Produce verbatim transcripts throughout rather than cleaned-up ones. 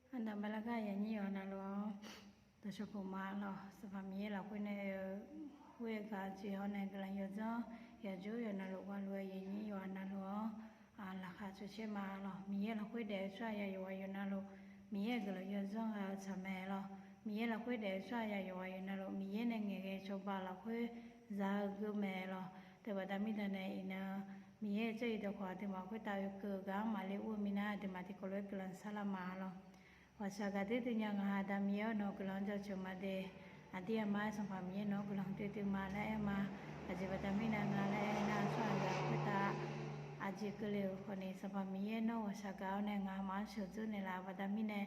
Arnavmaqlar gar yaqnyir yawqha navluf-awr, dawqshawq pofma lawq. Sanqpaq Miqyaer lafkhoer nae-eu ghoer-eu gaq jeq hawr nae guiqlanq yawdzanr yawqjawr yawqha navluf gharlof-aer yaqnyir yawqha navluf-anr laqkhaq cawcaer ma lawq. Miqyaer lafkhoer daef-eu tsawrhaqzaq yawqghaq yawqha navluf Miqyaer-euq guiqlanq yawdzanr ghaq-eu tsaq mae lawq. Miqyaer lafkhoer daef-eu tsawrhaqzaq yawqghaq yawqha navluf Miqyaer nae ngaeqghae cawba lafkhoer za-eu geur mae lawq. Teubaqda mirda nae iqnan Miqyaer-euq jarlif dawqkawq aqduimaf khoertav oekeuv-eu gaq-anr maqle ur-eu minav aqduimaf tiqkawv lof-aer guiqlanq sharlar ma lawq. Ghaqshaq gaqdui dui nya ngaq ha Aqda Miqyaer-awr nawq-eu guiqlanq-anr jaceuq ma de. Aqdir aqma-aer Sanqpaq Miqyaer nawq-anr guiqlanq duidui ma laer aer ma. Aqjeq baqda mirnae nga laer aer nar tsawrhaqzaq khoertav aqjeq keuvle-euq khawfni Sanqpaq Miqyaer nawr ghaqshaq gaq-awr nae ngaqmaf-anr sheuqdzeur naeqlaf-eu baqda mirnae,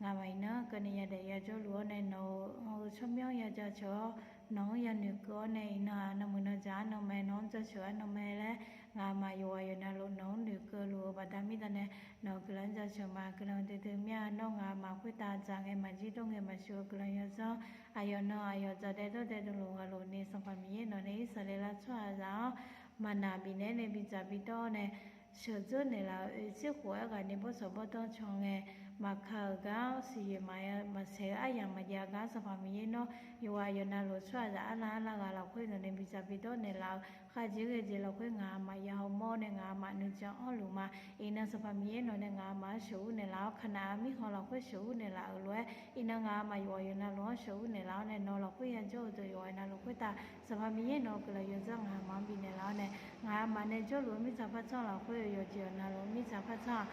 ngaqmaf iqnan keuvni yadaef yajawrluf-awr nae nawq-eu tsawrmyanr ya jaceuq-awr, nawq-anr yanoeq keuv-awr nae iqnan-aq nanmuiq nanjaq arnan mae, nawq-anr jaceuq arnan mae laer ngaqmaf yawqghaq yawqha navluf nawq-anr noeqkeuv luf-eu baqda mirda nae nawq-eu guiqlanq-anr jaceuq ma. Guiqlanq duidui mir-a. Nawr ngaqmaf khoertav dzaq ngae maqjir dawr ngae maqsheuq-eu guiqlanq yawdzanr aqyawf nan aqyawf dzaqdaev dawrdaev dmluf ghaq lof ni Sanqpaq Miqyaer nawq nae Irsaqleqlav tsawrhaqzaq-anr maqnaq bifnaeq-awr nae bidzaq bidawr-awr nae sheuqdzeur naeqlaf-euq oeqtser khof-aer ghaq ni bawrtsanq bawrdanr can ngae, maqka-euq gar-anr siqyoeq maqya maqsaeq-eu aryamq maqjav gar Sanqpaq Miqyaer nawr yawqghaq yawqha navluf tsawrhaqzaq arlav arlav ghaq lafkhoer nawq nae bidzaq bidawr naeqlaf-eu khavjeq ghae jeq lafkhoer ngaqmaf ya hawmawr-awr nae ngaqmaf nuijan anrluf ma. Iqnan Sanqpaq Miqyaer nawq nae ngaqmaf-anr sheuqur naeqlaf-awr kaqnaq-eu mirkhanq lafkhoer sheuqur naeqlaf-euq lof-aer iqnan ngaqmaf yawqghaq yawqha navluf-anr sheuqur naeqlaf-awr nae nawq lafkhoer yajawr-eu deuq yawqghaq navluf khoertav Sanqpaq Miqyaer nawq-eu guiqlanq yawdzanr ngaqmaf-anr bifnaeq laf-awr nae ngaqmaf nae jawrluf-eu mirtsaq partsanr lafkhoer-eu yawqjeq yawqha navluf mirtsaq partsanr-aq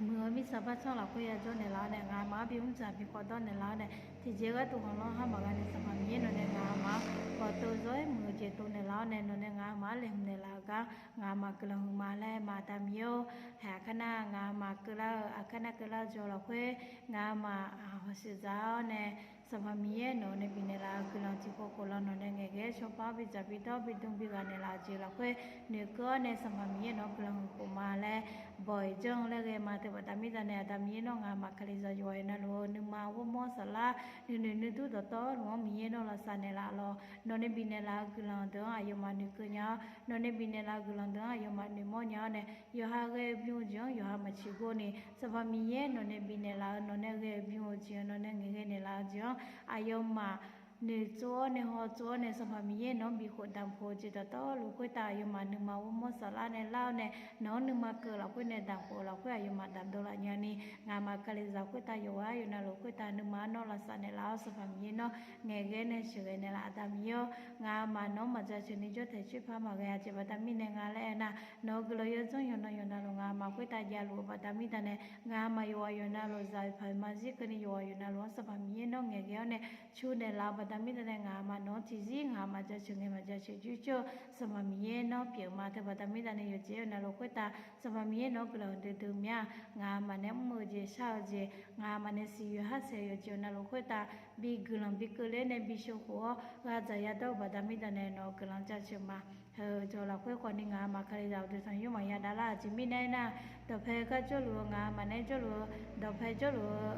muiq-eu mirtsaq partsanr lafkhoer yajawr naeqlaf-awr nae ngaqmaf-anr bimr dzaq bikhawf dawr naeqlaf-awr nae tiqjeq gharduq khanqlanr har maqghae ni Sanqpaq Miqyaer nawq nae ngaqmaf-anr bawqtov zawr-aer muiq-eu jeq tov naeqlaf-awr nae nawq nae ngaqmaf-anr laeqhmq naeqlaf-euq gar ngaqmaf guiqlanq huiqma laer ma. Aqda Miqyaer-or, haeq aqkar nar ngaqmaf keuvlar-eu aqkar nar keuvlar-eu jawr lafkhoer ngaqmaf hawshuif dzaq-awr nae Sanqpaq Miqyaer nawq nae bifnaeq laf-eu guiqlanq tiqkawv khof lan nawq nae ngaeqghae-aer cawba-awr bidzaq bidawr bidm bighaq naeqlaf-eu jeq lafkhoer noeqkeuv-awr nae Sanqpaq Miqyaer nawq-anr guiqlanq huiq khofma laer bawq-iq janr laer ghae ma. Teubaqda mirda nae Aqda Miqyaer nawr ngaqmaf kalizaq yawqghaq yawqha navluf-eu nuima ghawrmawr saflar nuinoeq nuidur dawqtawvluf-anr Miqyaer nawr lavsav naeqlaf lawq. Nawq nae bifnaeq laf-eu guiqlanq deuq-anr aqyawfmaf noeqkeuv nya-awr nawq nae bifnaeq laf-eu guiqlanq deuq-anr aqyawfmaf noeqmawr nya-awr nae yawqha ghae-eu bym-eu jeq-anr yawqha maqtsiq gor ni Sanqpaq Miqyaer nawq nae bifnaeq laf-eu nawq nae ghae-eu bym-eu jeq-anr nawq nae ngaeqghae naeqlaf-eu jeq-anr aqyawfmaf noeqtsov-awr nae hawtsov-awr nae Sanqpaq Miqyaer nawq-anr bikhof damq khof-eu jeq dawqtawvluf khoertav aqyawfmaf nuima ghawrmawr saflar nae lar-awr nae nawq-anr nuima keuv lafkhoer nae damq khof-eu lafkhoer aqyawfmaf damq dov laf nya ni ngaqmaf kalizaq khoertav yawqghaq yawqha navluf khoertav nuima-anr nawr lavsav naeqlaf-awr Sanqpaq Miqyaer nawr ngaeqghae nae sheuqghae naeqlaf. Aqda Miqyaer-or, ngaqmaf nawq-anr maqjaceuq ni jawrtaeq coer par maqghae aqjeq baqda mirnae nga laer aernar nawq-eu guiqlanq yawdzanr yawqnan yawqha navluf ngaqmaf khoertav javluf-eu baqda mirda nae ngaqmaf yawqghaq yawqha navluf zaq-iq paq-iq ma zir keuvni yawqghaq yawqha navluf-anr Sanqpaq Miqyaer nawr ngaeqghae-awr nae cu naeqlaf-eu baqda mirda nae ngaqmaf nawq-anr tiqzir ngaqmaf jaceuq ngae maqjaceuq jircoer-eu Sanqpaq Miqyaer nawr pyeuf ma. Teubaqda mirda nae yawqjeq yawqha navluf khoertav Sanqpaq Miqyaer nawq-anr guiqlanq duidui mya ngaqmaf nae mr-eu jeq shar-eu jeq ngaqmaf nae siqyoeq harsaeq yawqjeq yawqha navluf khoertav bi guiqlanq bi keuvler nae bi sheuqkhof-awr ghaq dzaq yadawr-eu baqda mirda nae nawq-eu guiqlanq jaceuq ma. Heu jawq lafkhoer khawfni ngaqmaf kalizaq uqduq tanqnymr maqya davlar-eu jeq mirnae aernar dawqpae gar jawrluf-eu ngaqmaf nae jawrluf-eu dawqpae jawrluf-eu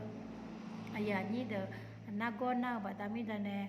aqyuif aqnyir deuq nargawr nar-eu baqda mirda nae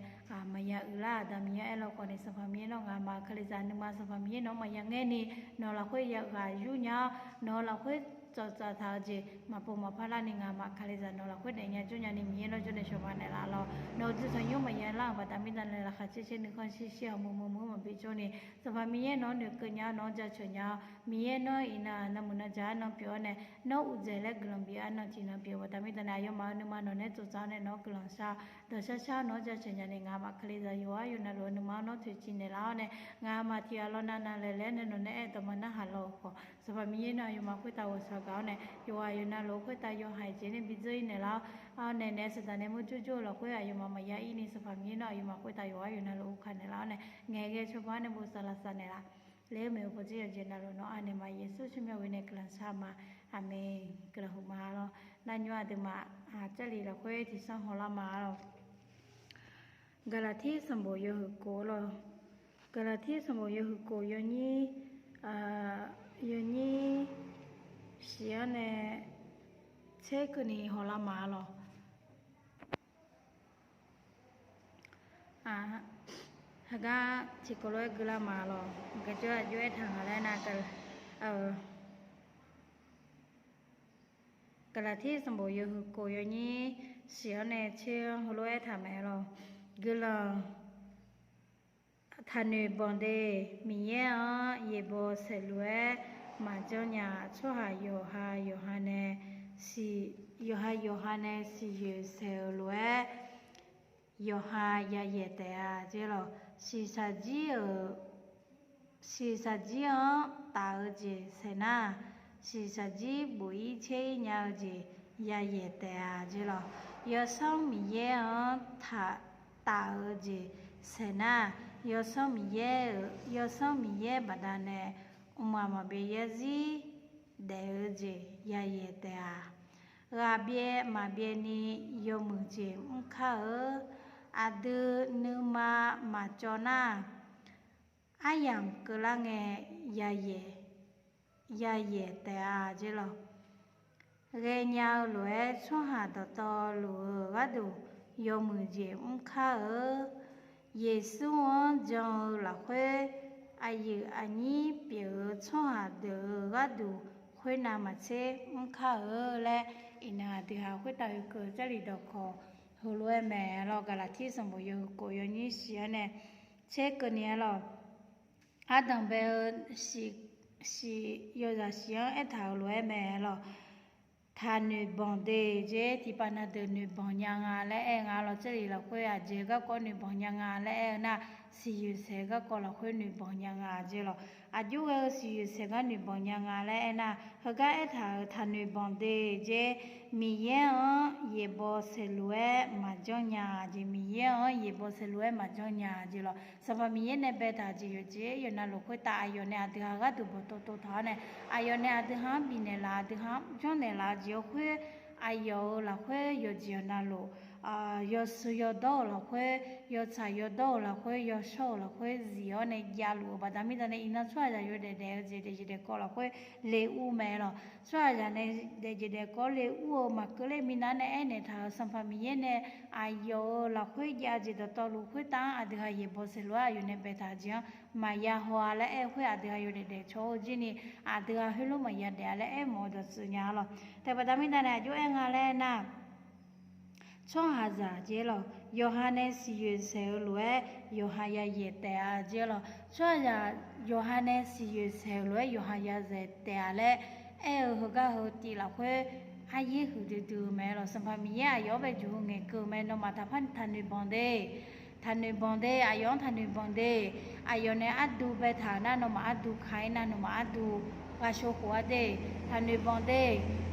maqya uiqlar. Aqda Miqyaer aerlawkhawf ni Sanqpaq Miqyaer nawr ngaqmaf kalizaq nuima Sanqpaq Miqyaer nawq-anr maqya ngaer ni nawq lafkhoer ya ghaq yur nya-awr nawq lafkhoer tsawqtsaf taq-eu jeq maqpov maqpar larni ngaqmaf kalizaq nawq lafkhoer daefnya jawrnya ni Miqyaer nawr jawrnaeq shawq ma naeqlaf lawq. Nawq-eu uqduq tanqnymr maqya lar-euq baqda mirda nae laqkhaq caer caer nuikhanr shir shir-awr muiq muiq muiq maqbi jawr ni Sanqpaq Miqyaer nawq-anr noeqkeuv nya-awr nawq-anr jaceuq nya-awr Miqyaer nawr iqnan-aq nanmuiq nanjaq arnan pyeuf-awr nae nawr uqdzaeq laer guiqlanq bif arnan tiqnan pyeuf baqda mirda nae aqyawfmaf-euq nuima nawq nae tsovtsaf-awr nae nawq-anr guiqlanq shar-awr dawqshar shar-awr nawq-anr jaceuq nya ni ngaqmaf kalizaq yawqghaq yawqha navluf-eu nuima-anr nawr toeqciv naeqlaf-awr nae ngaqmaf tiq ghaq lawnav navlaeq laer nae nawq nae aer dawq ma narhaq lawq-eu khawf Sanqpaq Miqyaer nawr aqyawfmaf khoertav ghawqshaq gaq-awr nae yawqghaq yawqha navluf khoertav yawhaiq jeq nae bi dzeur-ir naeqlaf-awr nae naef saqdaq nae murjur jur-eu lafkhoer aqyawfmaf maqya ir ni Sanqpaq Miqyaer nawr aqyawfmaf khoertav yawqghaq yawqha navluf uvkaq naeqlaf-awr nae ngaeqghae cawba-awr nae bosav lavsav naeqlaf. Laer-eu maeqhu pawqdzeur yawqjeq navluf nawr anaeq ma Yeqsur tsawrmyanr ghoer nae guiqlanq shar ma. Aqmeq. Guiqlanq huiqma lawq. Narnymr aqduimaf Jarlif lafkhoer tiqsanr hawlar ma lawq. Gaqlaqtir sanqbof yawhuiq kof lawq. Gaqlaqtir sanqbof yawhuiq kof yawnyir yawnyir shiq-anr nae tser keuvni hawlar ma lawq. Haqgar tiqkawv lof-aer gui lar ma lawq. Gaqjawr aqjox-aer taq nga laer nar, Gaqlaqtir sanqbof yawhuiq kof yawnyir shiq-anr nae tser-anr heulof-aer taqmaeq lawq. Guiqlanq taqnoeq banq de. Miqyaer-anr yaeqbawq saeqluf-aer maqjanr nya-a. Tsawrhaq yawqha yawqha nae siq, yawqha yawqha nae siqyoeq saeq-euq lof-aer, yawqha yayaeq taef-a jeq lawq. Shiqshaq jir-euq shiqshaq jir-anr taf-eu jeq saeqnar, shiqshaq jir bof-ir tser-ir nya-eu jeq yayaeq taef-a jeq lawq. Yawsanr Miqyaer-anr taf, taf-eu jeq saeqnar, yawsanr Miqyaer-euq, yawsanr Miqyaer baqdanae mqmaq maqbyav yarzir daef-eu jeq yayaeq taef-a. Ghaqbyaev maqbyaev ni yawmuiq jeq mr kar-eu. Aqdui nuima maqcawv nar, aryamq keuvlar ngae yayaeq, yayaeq taef-a jeq lawq. Ghaenya-eu lof-aer tsawrhaq dawqtawvluf-euq gharduq yawmuiq jeq mr kar-eu. Yeqsur-anr jan-eu lafkhoer aqyuif aqnyir pyeuf-eu tsawrhaq deuq-euq gharduq khoernav maqtser mr kar-eu laer, iqnan aqdui ha khoertav oekeuv Jarlif dawqkawq heulof-aer mae lawq. Gaqlaqtir sanqbof yawhuiq kof yawnyir shiq-anr nae tser keuvni-aer lawq. Ardanq bae-eu shiq, shiq yawzaq shiq-anr aertaq-euq lof-aer mae lawq. Taqnoeq banq de jeq, tiqpav na deuq noeq banq nya nga laer aer nga lawq. Jarlif lafkhoer aqjeq garkawv noeq banq nya nga laer aer-eu nar, siqyoeq saeq garkawv lafkhoer noeq banq nya nga jeq lawq. Aqjox ghae-eu siqyoeq saeq gar noeq banq nya nga laer aernar, heugar aertaq-euq taqnoeq banq de jeq, Miqyaer-anr yaeqbawq saeqluf-aer maqjanr nya-a jeq, Miqyaer-anr yaeqbawq saeqluf-aer maqjanr nya-a jeq lawq. Sanqpaq Miqyaer nae baetaq-eu jeq yawqjeq yawqnavluf khoertav aqyawf nae aqdui ha gharduq bawqtov tov taq-awr nae, aqyawf nae aqdui ha-anr bifnaeq laf, aqdui ha-anr janrnaeq laf-eu jeq-awr khoer, aqyawf-euq lafkhoer yawqjeq yawqnavluf, yawshuif yawdawr-euq lafkhoer, yawtsaq yawdawr-euq lafkhoer, yawshawr-euq lafkhoer zif-awr nae javluf-euq baqda mirda nae iqnan tsawrhaqzaq yawdaef daef-eu jeq daefjeq daefkawv lafkhoer le ur mae lawq. Tsawrhaqzaq nae daefjeq daefkawv le ur-eu maqkeuv ler minav nae aernaeq taq-euq Sanqpaq Miqyaer nae aqyawf-euq lafkhoer jav-eu jeq dawqtawvluf khoertav-anr aqdui ha yaeqbawq saeqluf-aer aqyawf nae baetaq-eu jeq-anr maqya haw-a laer aer-eu khoer, aqdui ha yawdaef daef cawq-eu jeq ni aqdui ha heulof maqya daef-a laer aer mawf-eu dawqtsuif nya lawq. Taef baqda mirda nae aqjox aer nga laer aernar, tsawrhaqzaq jeq lawq, yawqha nae siqyoeq saeq-eu lof-aer yawqha yayaeq taef-a jeq lawq. Tsawrhaqzaq yawqha nae siqyoeq saeq-eu lof-aer yawqha yayaeq taef-a laer aer-eu heugar heu tiv lafkhoer aryaer huiqdui dui-eu mae lawq. Sanqpaq Miqyaer aqyawf-anr bae juq-eu ngaeqkeuv mae. Nawmaf taqpar taqnoeq banq de. Taqnoeq banq de, aqyawf-anr taqnoeq banq de. Aqyawf nae ardu baetaq-eu nar nawmaf ardu ka-ir nar nawmaf ardu ghaqshov khof-a de. Taqnoeq banq de.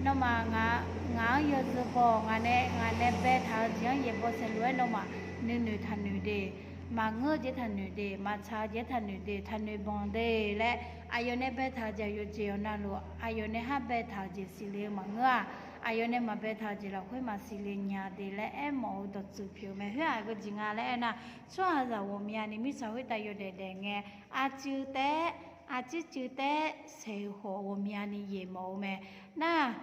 Nawmaf ngaq-anr yawzeu baw, ngaq nae, ngaq nae baetaq-eu jeq-anr yaeqbawq saeqluf-aer nawmaf nuinoeq taqnoeq de. Maqngeur-eu jeq taqnoeq de, maqtsaq-eu jeq taqnoeq de, taqnoeq banq de laer, aqyawf nae baetaq-eu jeq yawqjeq yawqnavluf aqyawf nae har baetaq-eu jeq siqle-eu maqngeur-aq, aqyawf nae maqbaetaq-eu jeq lafkhoer maqsiqle nya de laer aermawf-eu dawqtsuif pyeuf-eu mae. Khoer-aq geujeq nga laer aernar, tsawrhaqzaq ghawqmyani mirtsaq khoertav yawdaef daef ngae, arcuiv taef-aer, arcuiv cuiv taef-aer saeq-eu khawf ghawqmyani yaeqmawf-eu mae. Nar,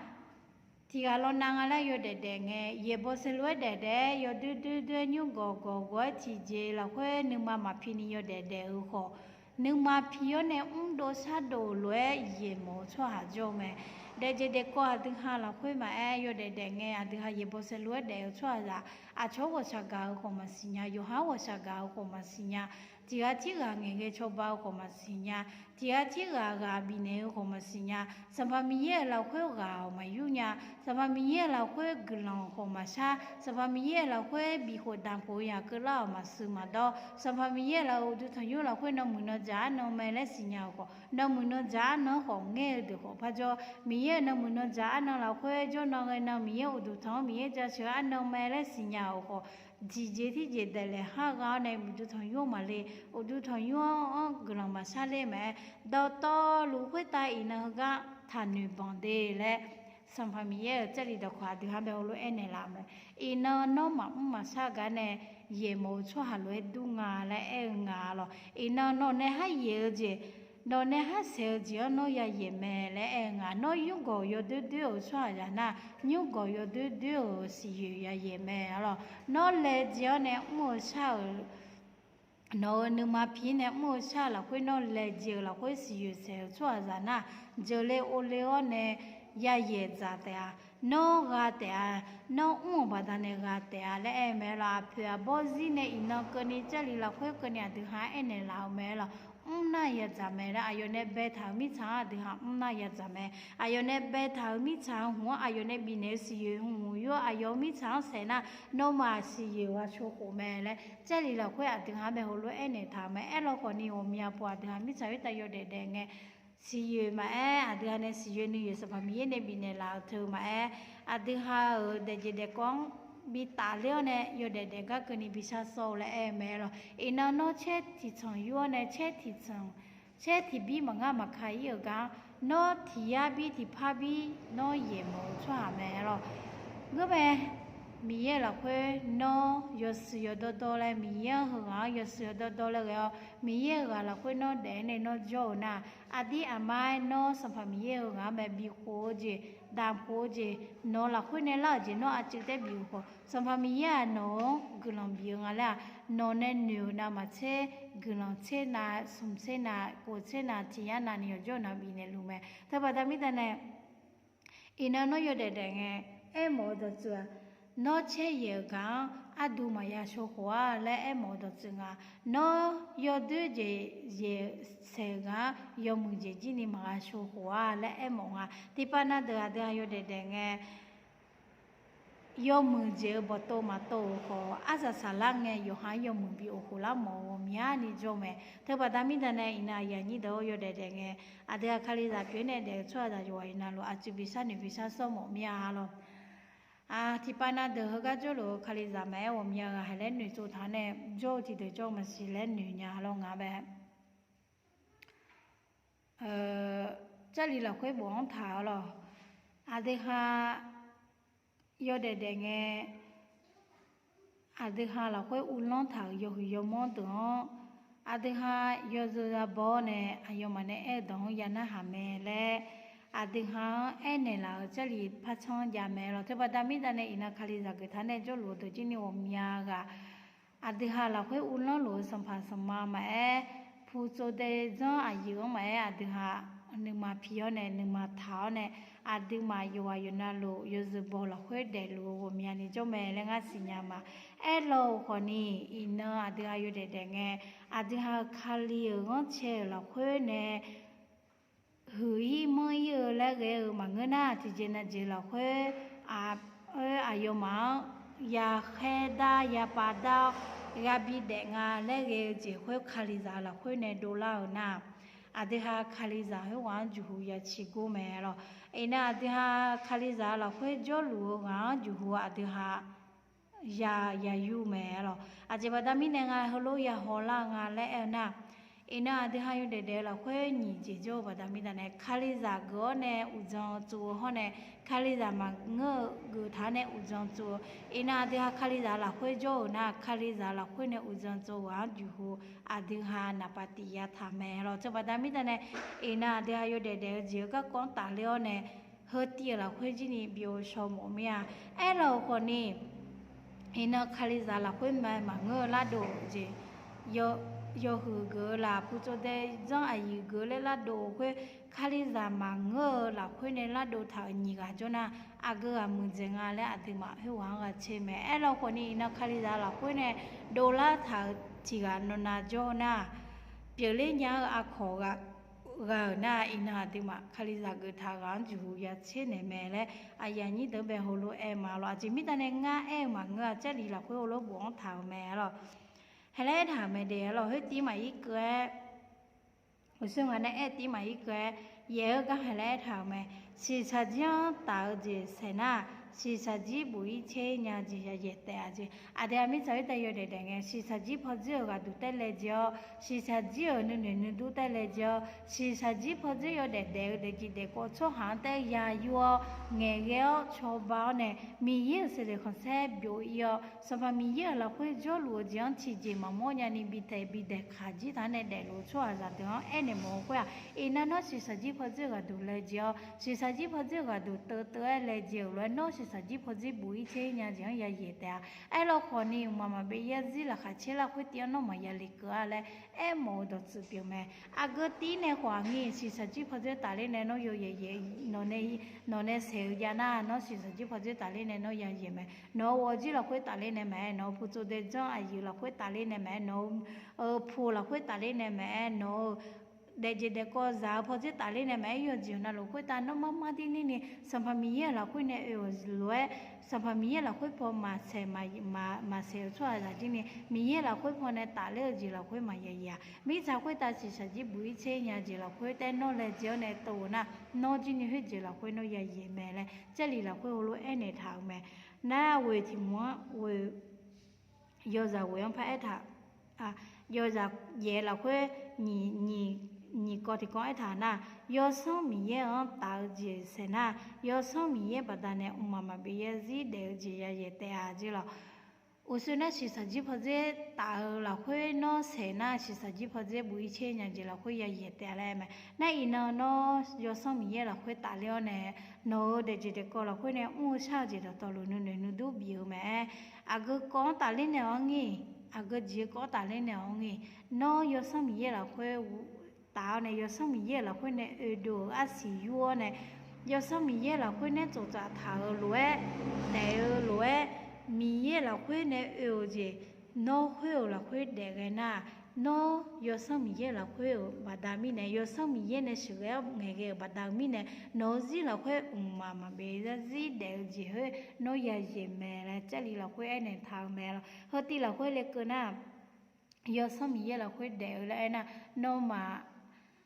tiqghaq lawnav nga laer yawdaef daef ngae, yaeqbawq saeqluf-aer daef daef-aer yawdoer doer doer-aer nymr gawq gawq gawq-aer tiqjeq lafkhoer nuima maqpi ni yawdaef daef-eu khawf, nuima pi-awr nae mrdov shardov lof-aer yaeqmawf-eu tsawrhaq jawr-eu mae. Daefjeq daefkawv aqdui ha lafkhoer maqaer, yawdaef daef ngae aqdui ha yaeqbawq saeqluf-aer daef-eu tsawrhaqzaq, aqcawq-anr ghawqshaq gaq-eu khawf maqsiq nya, yawqha-anr ghawqshaq gaq-eu khawf maqsiq nya, tiqghaq tirghaq ngaeqghae cawba-eu khawf maqsiq nya, tiqghaq tirghaq ghaq bifnaeq-eu khawf maqsiq nya, Sanqpaq Miqyaer-euq lafkhoer ghaq-awq maqyur nya, Sanqpaq Miqyaer-euq lafkhoer guiqlanq-awq khawf maqshar, Sanqpaq Miqyaer-euq lafkhoer bifkhof damq khof-eu yaq keuvlar-awq maqsiq maqdawr, Sanqpaq Miqyaer-euq laf-euq uqduq tanqnymr lafkhoer nawmuiq nawdzaq arnan mae laer siqnya-euq khawf, nawmuiq nawdzaq arnan-anr khawf ngaer-eu deuq khawf parjawr, Miqyaer-euq nawmuiq nawdzaq arnan lafkhoer jawrnan ghae nan Miqyaer uqduq tanq-anr Miqyaer jaceuq-eu arnan mae laer siqnya-euq khawf, tiqjeq tiqjeq daeflaeq har gha-awr nae uqduq tanqnymr maqle, uqduq tanqnymr-anr guiqlanq maqshar ler maqaer, dawqtawvluf khoertav iqnan heugar taqnoeq banq de laer, Sanqpaq Miqyaer-euq Jarlif dawqkawq aqdui ha bae heulof-aer naeqlaf-eu mae. Iqnan nawr maqmr maqshar gar nae yaeqmawf-eu tsawrhaq lof-aer dur nga laer aer-eu nga lawq. Iqnan nawq nae har yaeq-eu jeq, nawq nae har saeq-eu jeq-anr nawr yayaeq mae laer aer-eu nga. Nawr nymrgawq yawdoer doer-euq tsawrhaqzaq nar, nymrgawq yawdoer doer-euq siqyoeq yayaeq mae lawq. Nawr laejae-awr nae mr-eu shar-euq nawq-euq nuima pi nae mr-eu shar-euq lafkhoer nawr laejae-euq lafkhoer siqyoeq saeq-euq tsawrhaqzaq nar, jeuqle ovle-awr nae yayaeq dzaq taef-a. Nawr gha taef-a, nawr mr-euq baqdanae gha taef-a laer aer-eu mae lawq. Aqpoeq aqbawr zir nae iqnan keuvni Jarlif lafkhoer keuvni aqdui ha aernaeq laf-eu mae lawq. Mrnar yadzaq mae laer aqyawf nae baetaq-euq mirtsaq-anr aqdui ha mrnar yadzaq mae. Aqyawf nae baetaq-euq mirtsaq-anr hmq-anr aqyawf nae bifnaeq-eu siqyoeq hmq yur-awr aqyawf-eu mirtsaq-anr saeq nar, nawmaf siqyoeq ghaq shawkhof mae laer Jarlif lafkhoer aqdui ha-anr bae heulof-aer aernaeq taq-euq mae. Aerlawkhawf ni ghawqmya pov aqdui ha mirtsaq khoertav yawdaef daef ngae, siqyoeq maqaer, aqdui ha nae siqyoeq nuiyoeq Sanqpaq Miqyaer nae bifnaeq laf-euq teu maqaer, aqdui ha-euq daefjeq daefkawv-anr bi tafler-awr nae yawdaef daef gar keuvni bi shar sawr-eu laer aer-eu mae lawq. Iqnan nawr caer tiqtsanq yur-awr nae caer tiqtsanq, caer tiqbir maqngar maqka ir-euq gar-anr, nawr tiq yar bir tiqpar bir nawr yaeq mawf-eu tsawrhaq mae lawq. Ngeur mae, Miqyaer lafkhoer nawr yawshuif yawdawr dawr laer Miqyaer-anr heughaq-anr yawshuif yawdawr dawr laer ghae-awr Miqyaer-euq ghaq lafkhoer nawr daef-aer nae nawr jawr-euq nar, aqdir aqmar-aer nawr Sanqpaq Miqyaer-euq ghaq-anr mae bifkhof-eu jeq, damqkhof-eu jeq, nawq-eu lafkhoer nae lar-euq jeq nawr aqcuiv taer bif-eu khawf, Sanqpaq Miqyaer-aq nawq-anr guiqlanq bif-eu nga laer-aq, nawq nae noeq-euq navmaqtser, guiqlanq tser nav, smq tser nav, kof tser nav, tiq yar navni yawqjawr nav bifnaeq luf mae. Teubaqda mirda nae, iqnan nawr yawdaef daef ngae, aermawf-eu dawqtsuif-aq, nawr caer yaeq-euq gaq-anr arduq maqya shawkhof-a laer aermawf-eu dawqtsuif nga. Nawr yawdoer jeq yaeq saeq-euq gaq-anr yawmuiq jeq jir ni maqgha shawkhof-a laer aermawf nga. Tiqpav na deuq aqdui ha yawdaef daef ngae, yawmuiq jeq-eu bawqtov maqtov-euq khawf, arsaq saqlar ngae yawqha-anr yawmuiq bi of khof lar mawf-eu ghawqmyani jawr mae. Teubaqda mirda nae iqnan aqyuif aqnyir deuq-awr yawdaef daef ngae, aqdui ha kalizaq pyeuf-aer nae daef-eu tsawrhaqzaq yawqghaq iqnan luf aqcuiv bi shar noeq bi shar sawr mawf mir-a lawq. Tiqpav na deuq heugar jawrluf-eu kalizaq maqaer ghawqmya ghaq haeq laer noeqtsov taq nae jawr-eu tiqdeuq jawr-eu maqsiq laer noeq nya lawr nga bae. Jarlif lafkhoer bof-anr taq-awr lawq. Aqdui ha yawdaef daef ngae, aqdui ha lafkhoer uvlanr taq-euq yawhuiq yawmanr deuq-anr, aqdui ha yawzeu yabaw-awr nae aqyawfmaf nae aer-eu dawq-anr ya narhaq mae laer, aqdui ha-anr aernaeq laf-euq Jarlif par tsanr jav mae lawq. Teubaqda mirda nae iqnan kalizaq geuf taq nae jawrluf-eu deuq jir ni ghawqmya ghaq aqdui ha lafkhoer uvlanr luf-eu sanqpaq sanqma maqaer, pu tsov dae zanr aqyuif-anr maqaer, aqdui ha nuima pi-awr nae nuima taq-awr nae, aqduimaf yawqghaq yawqnav luf yawzeu baw lafkhoer daefluf-eu ghawqmyani jawr mae laer ngar siqnya ma. Aerlawr-eu khawfni, iqnan aqdui ha yawdaef daef ngae, aqdui ha-eu Kali-euq ghanrcae-euq lafkhoer nae huiq-ir manr-ir-eu laer ghae-eu maqngeur nar, tiqjeq navjeq lafkhoer aqyawfmaf-anr ya khaer dar ya pav dar-awr gha bi daef nga laer ghae-eu jeq khoer kalizaq lafkhoer nae dovlar-euq nar, aqdui ha kalizaq khoerghaq-anr juqhu ya ciqgor mae lawq. Iqnan aqdui ha kalizaq lafkhoer jawrluf-eu ghaq-anr juqhu aqdui ha ya ya yur mae lawq. Aqjeq baqda mirnae nga heulof ya hawlar-eu nga laer aer-eu nar, iqnan aqdui ha yawdaef daef-eu lafkhoer nyiq jeq jawr-eu baqda mirda nae kalizaq geuf-awr nae uqdzan tsov-eu hawr nae, kalizaq maqngeur-eu geuf taq-awr nae uqdzan tsov-eu, iqnan aqdui ha kalizaq lafkhoer jawr-euq nar, kalizaq lafkhoer nae uqdzan tsov ghaq-anr juqhu aqdui ha naqpav tiq ya taq mae lawq. Teubaqda mirda nae, iqnan aqdui ha yawdaef daef-eu jeq-eu garkawv-anr tafler-awr nae, heu tiv-euq lafkhoer jir ni byov shaw mawf mir-a. Aerlawr-eu khawfni, iqnan kalizaq lafkhoer mae maqngeur-eu lardov-eu jeq, yawhuiq geuf-eu laf pu tsov dae zanr aqyuif geuf-eu laer lardov-eu khoer, kalizaq maqngeur-eu lafkhoer nae lardov taq-euq nyiq ghaq jawr nar, aqgeu ghaq muiqdzaeq nga laer aqduimaf khoerghaq-anr ghaqtser mae. Aerlawr-eu khawfni iqnan kalizaq lafkhoer nae dovlar taq-euq tiq ghaq nawnav jawr nar, pyeufler nya-eu aqkawq ghaq gha-euq nar, iqnan aqduimaf kalizaq geuf taq ghaq-anr juqhu ya tser naeq mae laer aqyuif aqnyir deuq-anr bae heulof-aer ma lawq. Aqjeq mirda nae ngar aer-eu maqngeur-a, Jarlif lafkhoer heulof bof-anr taq-euq mae lawq. Haeq laer aertaq-euq mae de lawq, khoer tir maqir keuv-aer, uqshoe ngaq nae aer tir maqir keuv-aer, yaeq-eu gar haeq laer aertaq-euq mae. Shiqshaq jir-anr taf-eu jeq saeq nar, shiqshaq jir bof-ir caer-ir nya jeq ya yaeq taef-a jeq. Aqdui ha mirtsaq khoertav yawdaef daef ngae, shiqshaq jir pawdzer-euq ghaqduq taer laejae-awr, shiqshaq jir-euq nuinoeq nuidur taer laejae-awr, shiqshaq jir pawdzer yawdaef daef-eu daefjeq daefkawv tsawrhaq-anr taer ya yur-awr, ngaeqghae-awr cawba-awr nae, Miqyaer-euq seqleq khanqsaer byov-ir-awr, Sanqpaq Miqyaer-euq lafkhoer jawrluf-eu jeq-anr tiqjeq maqmawr nyani bi taeq bi daeqkaq jir taq-aer nae daefluf-eu tsawrhaqzaq deuq-anr aernaeq mawf-eu khoer-aq, iqnan nawr shiqshaq jir pawdzer-euq ghaqduq laejae-awr, shiqshaq jir pawdzer-euq ghaqduq teuvteuv-aer laejae-euq lof-aer nawr shiqshaq jir pawdzer buf-ir tser nya jeq-anr yayaeq taef-a. Aerlawkhawf ni mqmaq maqbyav yarzir laqkhaq caer lafkhoer tiv-anr nawmaf yale keuv-a laer aermawf-eu dawqtsuif pyeuf mae. Aqgeu tiv-ir nae khawf-aq ngir, shiqshaq jir pawdzer tafler nae nawr yawyaeq yaeq, nawq nae saeq-eu jav nar, nawr shiqshaq jir pawdzer tafler nae nawr yayaeq mae. Nawq-euq ghawqjir lafkhoer tafler nae maqaer, nawq-euq putsov daedzanr aqyuif lafkhoer tafler nae maqaer, nawq-euq pu lafkhoer tafler nae maqaer, nawq-euq daefjeq daefkawv zaq-eu pawdzer tafler nae maqaer, yawjeq navluf khoertav nawr mar mar dir nir ni Sanqpaq Miqyaer-euq lafkhoer nae oe-euq lof-aer, Sanqpaq Miqyaer lafkhoer paw maqsaeq, maqsaeq-euq tsawrhaqzaq jir ni Miqyaer lafkhoer paw nae tafler-eu jeq lafkhoer maqya ya. Mirtsaq khoertav shiqshaq jir buf-ir tser nya jeq lafkhoer taer nawr laejae-awr nae tov-eu nar, nawr jir ni khoerjeq lafkhoer nawr yayaeq mae laer Jarlif lafkhoer heulof-aer aernaeq taq-euq mae. Nar ghoeq tiq mq-anr ghoeq yawzaq ghoeq-anr par aertaq, yawzaq yaef lafkhoer nyiq kawv tiq kawv aertaq nar, Yawsanr Miqyaer-anr taf-eu jeq saeq nar, Yawsanr Miqyaer baqdanae mqmaq maqbyav yarzir daef-eu jeq yayaeq taef-a jeq lawq. Uqshoe nar shiqshaq jir pawdzer taf-eu lafkhoer nawr saeq nar, shiqshaq jir pawdzer buf-ir tser nya jeq lafkhoer yayaeq taef-a laer mae. Nar iqnan nawr Yawsanr Miqyaer lafkhoer tafler-awr nae, nawq-euq daefjeq daefkawv lafkhoer nae mr-eu shar-eu jeq dawqtawvluf nuinoeq nuidur bif-eu mae. Aqgeu kawv-anr tafler nae-awr ngir, aqgeu jeq-eu kawv-anr tafler nae-awr ngir, nawr Yawsanr Miqyaer lafkhoer taf-awr nae Yawsanr Miqyaer-euq lafkhoer nae oedov-euq arsiq yur-awr nae, Yawsanr Miqyaer lafkhoer nae tsoftsaf taq-euq lof-aer, daef-eu lof-aer, Miqyaer lafkhoer nae oe-euq jeq nawr khoer-euq lafkhoer daef ghae nar, nawr Yawsanr Miqyaer lafkhoer-euq baqda mirnae, Yawsanr Miqyaer nae sheuqghae-awr ngaeqghae-euq baqda-eu mirnae, nawq-eu zir lafkhoer mqmaq maqbyav yarzir daef-eu jeq khoer nawr yayaeq mae laer Jarlif lafkhoer aernaeq taq-eu mae lawq. Heutiv lafkhoer lekeuv nar, Yawsanr Miqyaer lafkhoer daef-eu laer aernar, nawmaf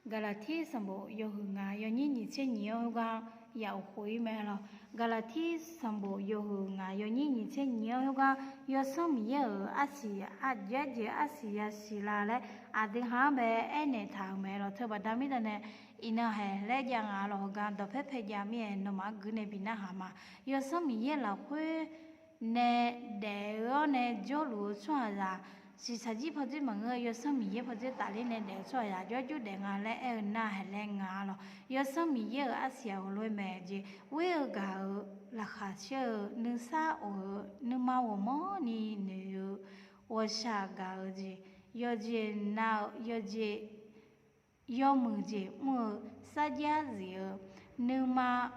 Gaqlaqtir sanqbof yawhuiq ngaq yawnyir nyiq tser nyiq-anr khoergar ya of khof-ir mae lawq. Gaqlaqtir sanqbof yawhuiq ngaq yawnyir nyiq tser nyiq-anr khoergar, Yawsanr Miqyaer-euq arsiq aqjeq aqjeq arsiq yasiq la laer aqdui ha-anr bae aernaeq taq-euq mae lawq. Teubaqda mirda nae iqnan haeq laer jav nga lawq. Heugar dawqpaer pae jav mir-aer nawmaf-anr guir nae bi narhaq ma. Yawsanr Miqyaer lafkhoer nae daef-eu-awr nae jawrluf-eu tsawrhaqzaq, shiqshaq jir pawdzer maqngeur-eu Yawsanr Miqyaer pawdzer tafler nae daef-eu tsawrhaqzaq jawrjur daef nga laer aer-eu nar haeq laer nga lawq. Yawsanr Miqyaer-euq arsiq-aq ghawqlof-aer mae jeq, ghoer-eu gaq-euq laqkhaq caer-eu nuisar of-eu nuima ghawqmanrni noeq-eu ghawqshaq gaq-eu jeq, yawqjeq nav-eu yawqjeq yawmuiq jeq mr-eu sarjax zif-eu nuima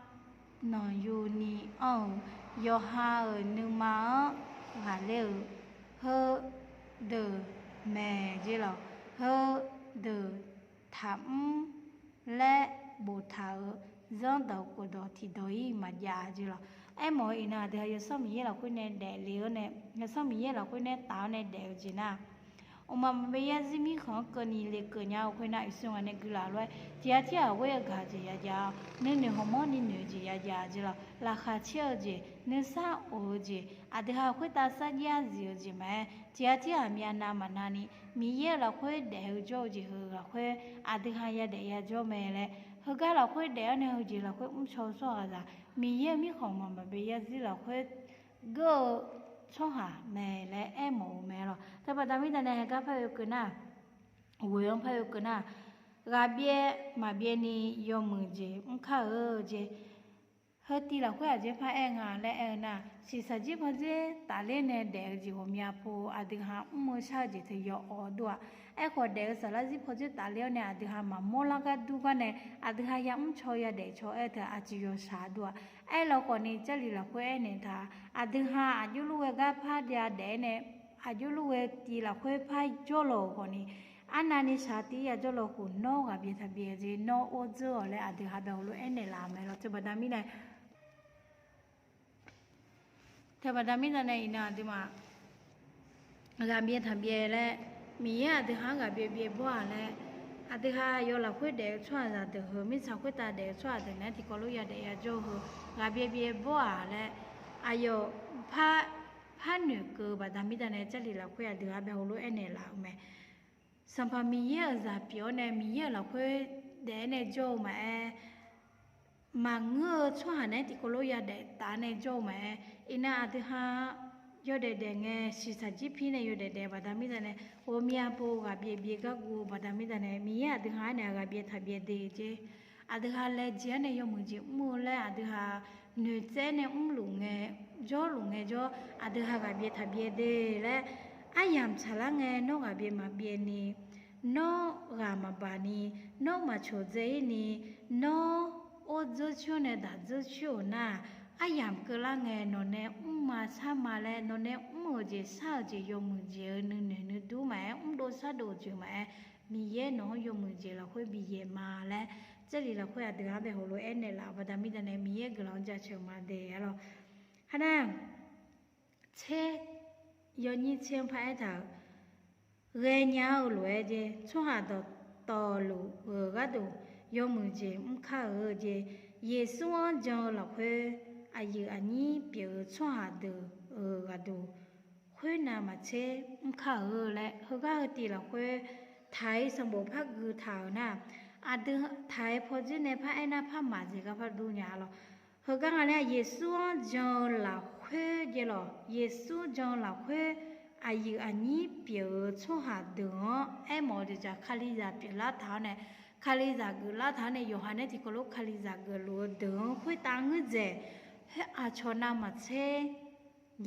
nanqyuni anr-eu yawqha-euq nuima-anr ghaqler-eu heudeuq mae jeq lawq. Heudeuq taqmr laer boftaq-euq zanrdawq khofdawq tiqdawq-ir maqjav jeq lawq. Aermawf-eu iqnan aqdui ha Yawsanr Miqyaer lafkhoer nae daefle-awr nae, Yawsanr Miqyaer lafkhoer nae taf-awr nae daef-eu jeq nar, mqmaq maqbyav yarzir mirkhanq-anr keuvni lekeuv nya-eu khoernar, iqsur ngaq nae guiqlanq lof-aer tiqghaq tirghaq ghoer-eu gaq-eu jeq yajav-awr, nuinoeq ghawqmanrni noeq-eu jeq yajav jeq lawq. Laqkhaq caer-eu jeq, nuisar of-eu jeq, aqdui ha khoertav sarjax zif-eu jeq maqaer, tiqghaq tirghaq myavnav maqnavni, Miqyaer-euq lafkhoer daef-eu jawr-eu jeq heu lafkhoer aqdui ha yadaef yajawr mae laer, heugar lafkhoer daef-awr nae heujeq lafkhoer mrcaw-eu tsawrhaqzaq, Miqyaer-euq mirkhanq mqmaq maqbyav yarzir lafkhoer geur-eu tsawrhaq mae laer aermawf-eu mae lawq. Teubaqda mirda nae heugar par oekeuv nar, ghoeq-anr par oekeuv nar, ghaqbyaev maqbyaevni yawmuiq jeq mr kar-eu jeq, heutiv lafkhoer aqjeq par aer nga laer aer-eu nar, shiqshaq jir pawdzer tafler nae daef-eu jeq ghawqmya pov aqdui ha mr-eu shar-eu jeq teu yawawq dur-aq. Aerkhawf daef-eu saflar zir pawdzer tafler-awr nae aqdui ha maqmawr lar gar dur gar nae, aqdui ha yamr caw yadaef caw aer teu aqjeq yawshaq dur-aq. Aerlawkhawf ni Jarlif lafkhoer aernaeq taq, aqdui ha aqjox luf ghae gar par jav daef-aer nae, aqjox luf ghae tiv lafkhoer par jawrlawq-euq khawf ni, arnavni shaq tiv-ir yajawr law khof nawr ghaqbyaev taqbyaev jeq nawr or dzeur-awq laer aqdui ha bae heulof-aer naeqlaf-eu mae lawq. Teubaqda mirnae, teubaqda mirnae nae iqnan aqduimaf ghaqbyaev taqbyaev laer, Miqyaer aqdui ha-anr ghaqbyaev byaev bawr-aq laer, aqdui ha yawf lafkhoer daef-eu tsawrhaqzaq deuq heu mirtsaq khoertav daef-eu tsawrhaq deuq naeq-aer tiqkawv lof yadaef yajawr-eu heu ghaqbyaev byaev bawr-aq laer, aqyawf par noeqkeuv-eu baqda mirnae Jarlif lafkhoer aqdui ha bae heulof-aer naeqlaf-eu mae. Sanqpaq Miqyaer-euq zaq pyeuf-awr nae Miqyaer-euq lafkhoer daef-aer nae jawr-eu maqaer, maqngeur-eu tsawrhaq naeq-aer tiqkawv lof yadaef taf-aer nae jawr-eu maqaer, iqnan aqdui ha yawdaef daef ngae shiqshaq jir pir nae yawdaef daef baqda mirnae, ghawqmya pov ghaqbyaev byaev gar guv-eu baqda mirnae, Miqyaer aqdui ha-anr nae ghaqbyaev taqbyaev de jeq, aqdui ha laejae-anr nae yawmuiq jeq mr-eu laer aqdui ha noeqtsaev nae mrluf ngae, jawrluf ngae jawr, aqdui ha ghaq byaev taq byaev de laer, aryamq tsaqlar ngae nawr ghaq byaev maqbyaev ni, nawr ghaq maqbaq ni, nawr maqcoq dzae-ir ni, nawr or dzeur coer nae daq dzeur coer-euq nar, aryamq keuvlar ngae nawqnae mrma sharma laer nawqnae mr-euq jeq shar-euq jeq yawmuiq jeq-eu nuinoeq nuidur maqaer, mrdov shardov-eu jeq maqaer, Miqyaer nawq-anr yawmuiq jeq lafkhoer bi yaeq ma laer, Jarlif lafkhoer aqdui-anr bae heulof-aer naeqlaf-euq baqda mirda nae Miqyaer guiqlanq-anr jaceuq ma de-a lawq. Hana, tser, yawnyir tser-anr paraer taq-euq, ghaenya-eu lof-aer jeq tsawrhaq dawqtawvluf-euq gharduq yawmuiq jeq mr kar-eu jeq, Yeqsur-anr jan-eu lafkhoer aqyuif aqnyir pyeuf-eu tsawrhaq deuq-euq gharduq khoernav maqtser mr kar-eu laer heugar heu tiv lafkhoer taq-ir sanqbof par gui taq-euq nar, aqdui taq-aer pawdzer nae paraer nar par maq jeq gar par dur nya-a lawq. Heugar nga laer Yeqsur-anr jan-eu lafkhoer jeq lawq, Yeqsur jan-eu lafkhoer aqyuif aqnyir pyeuf-eu tsawrhaq deuq-anr aermawf-eu jeq jaq, Kalizaq pyeuflar taq-awr nae, Kalizaq geuflar taq-awr nae yawqha nae tiqkawv lof Kalizaq geufluf-eu deuq-anr khoertav ngeur dzaeq, khoer aqcawq navmaqtser